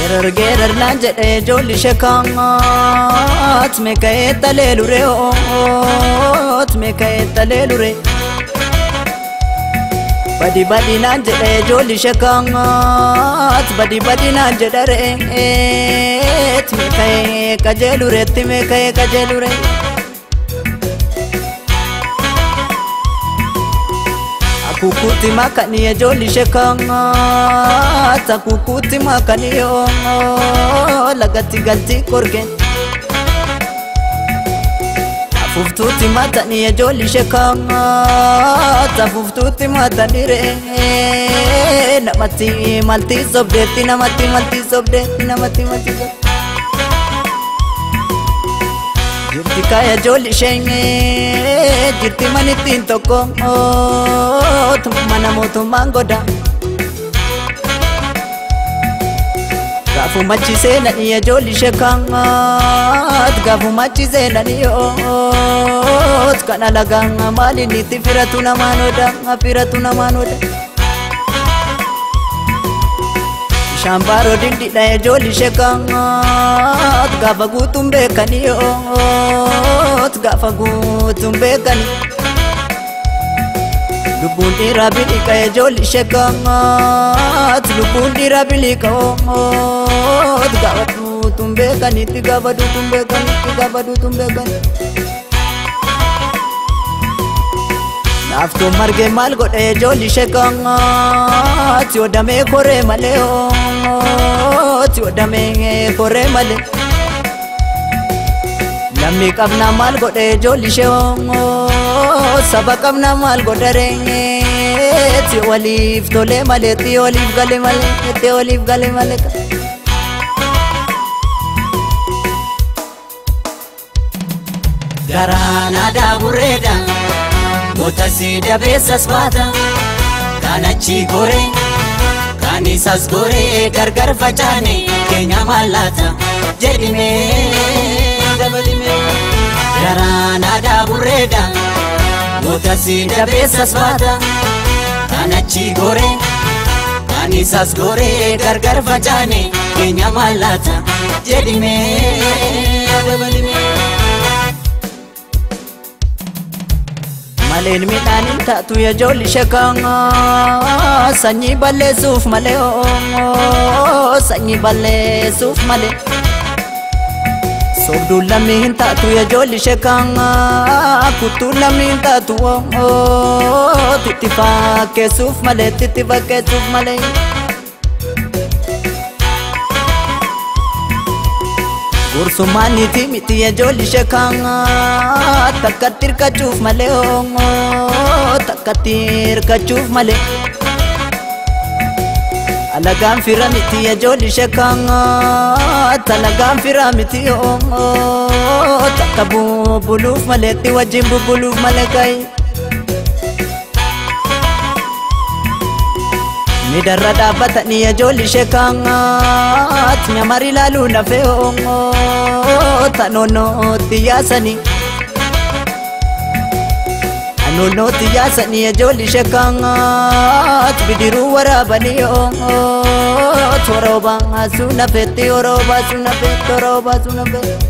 Gerar gerar naan jedhee ijoolli sheekaat meeka'ee talee luree oot meeka'ee talee luree. Badi badi naan jedhee ijoolli sheekaat badi badi naan jedhareet meeka'ee qajeelureetti meeka'ee qajeeluree. Akukuti makani ijoolli sheekaat akukuti makani lagatti galti korgeen. Afuuftuutti matanii ijoolli sheekaat afuuftuutti matanii re'ee namatti malti sobdeetti namatti malti sobdeetti namatti malti sobdeetti. Jirti kaaya ijoolli isheen jirti manittiin tokko mana mootummaan goda. Gaafuma chiseenanii ijoolli sheekaat gaafuma chiseenanii oot kana lagaan maaliin itti firatu namaan oda firatu namaan oda. Bishaan baaroo dindidha ijoolli sheekaat gaafa guutuun beekanii oot gaafa guutuun beekanii. Lubbuun dhiiraa biliqa ijoolli sheekaat lubbuun dhiiraa biliqa oot gaafa duutuun beekanitti gaafa duutuun beekanitti gaafa duutuun beekanii. Naaftuun margee maal godhe ijoolli sheekaat yoo damee koree malee oot yoo damee koree malee. Lammi qabna maal godhe ijoolli ishee saba qabna maal godhe reetti waliif tolee malee itti waliif galee malee itti waliif galee malee. Garaan aadaa burreedha goota si dabeessas baata kan achi goree kan isas goree gargar facaane keenya mallaata jedhimee dabalimee. Garaan aadaa burreedha goota si dabeessas baata kan achi goree kan isas goree gargar facaane keenya mallaata jedhimee dabalimee. Maleen midhaan hin taatu ijoolli sheekaat sanyii balleessuuf malee sanyii balleessuuf malee. Sobduun lammii hin taatu ijoolli sheekaat kuttuun lammii hin taatu itti fakkeessuuf malee itti fakkeessuuf malee. Gursummaan niitii miti ijoolli sheekaat takkatti hirkachuuf malee takkatti hirkachuuf malee. Alagaan fira miti ijoolli sheekaat alagaan fira miti takka bubbuluuf malee itti wajjin bubbuluuf malee kayi. Midarra dhaabbatanii ijoolli sheekaat nyamari ilaaluu nafee tanoonootti yaasanii. Anoonootti yaasanii ijoolli sheekaat bidiruu waraabanii waraabaa suunafeetti waraabaa suunafeetti waraabaa suunafeetti.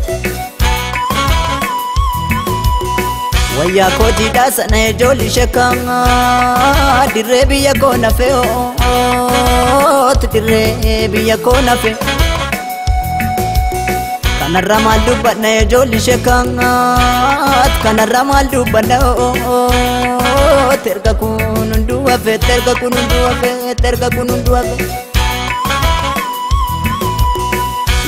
Wayyaa koo jiidhaa sana ijoolli sheekaat dirree biyya koo nafee dirree biyya koo nafee. Kanarra maal dubbanna ijoolli sheekaat kanarra maal dubbanna erga kun hunduu hafee erga kun hunduu hafee erga kun hunduu hafee.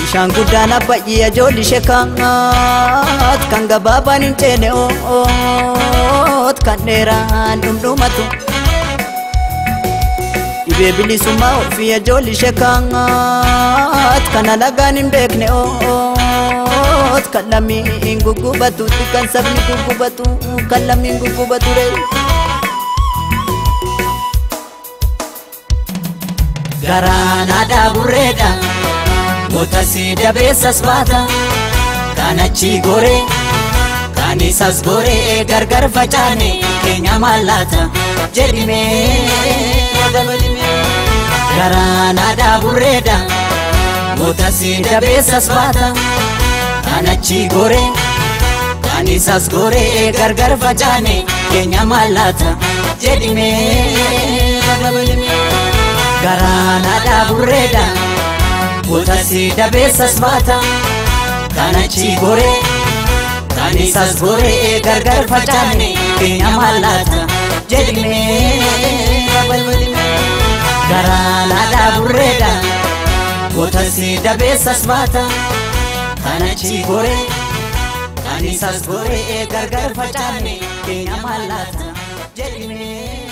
Bishaan guddaan abbayyee ijoolli sheekaat kan gabaabaan hin ceene kan dheeraan dhumdhumatu. Dhibee bilisummaa ofii ijoolli sheekaat kan alagaan hin beekne kan lammiin guggubatu kan sabni guggubatu kan lammiin guggubatu ree. Garaan aadaa burreedha goota si dabeessas baata kan achi goree kan isas goree gargar facaane keenya mallaata jedhimee dabalimee. Garaan aadaa burreedha Goota si dabeessas baata kan achi goree kan isas goree gargar facaane keenya mallaata jedhimee garaan haadha burreedha. Goota si dabeessas baata kan achi goree kan isas goree gargar facaane keenya mallaata jedhimee garaan haadha burreedha. Goota si dabeessas baata kan achi goree kan isas goree gargar facaane keenya mallaata jedhimee.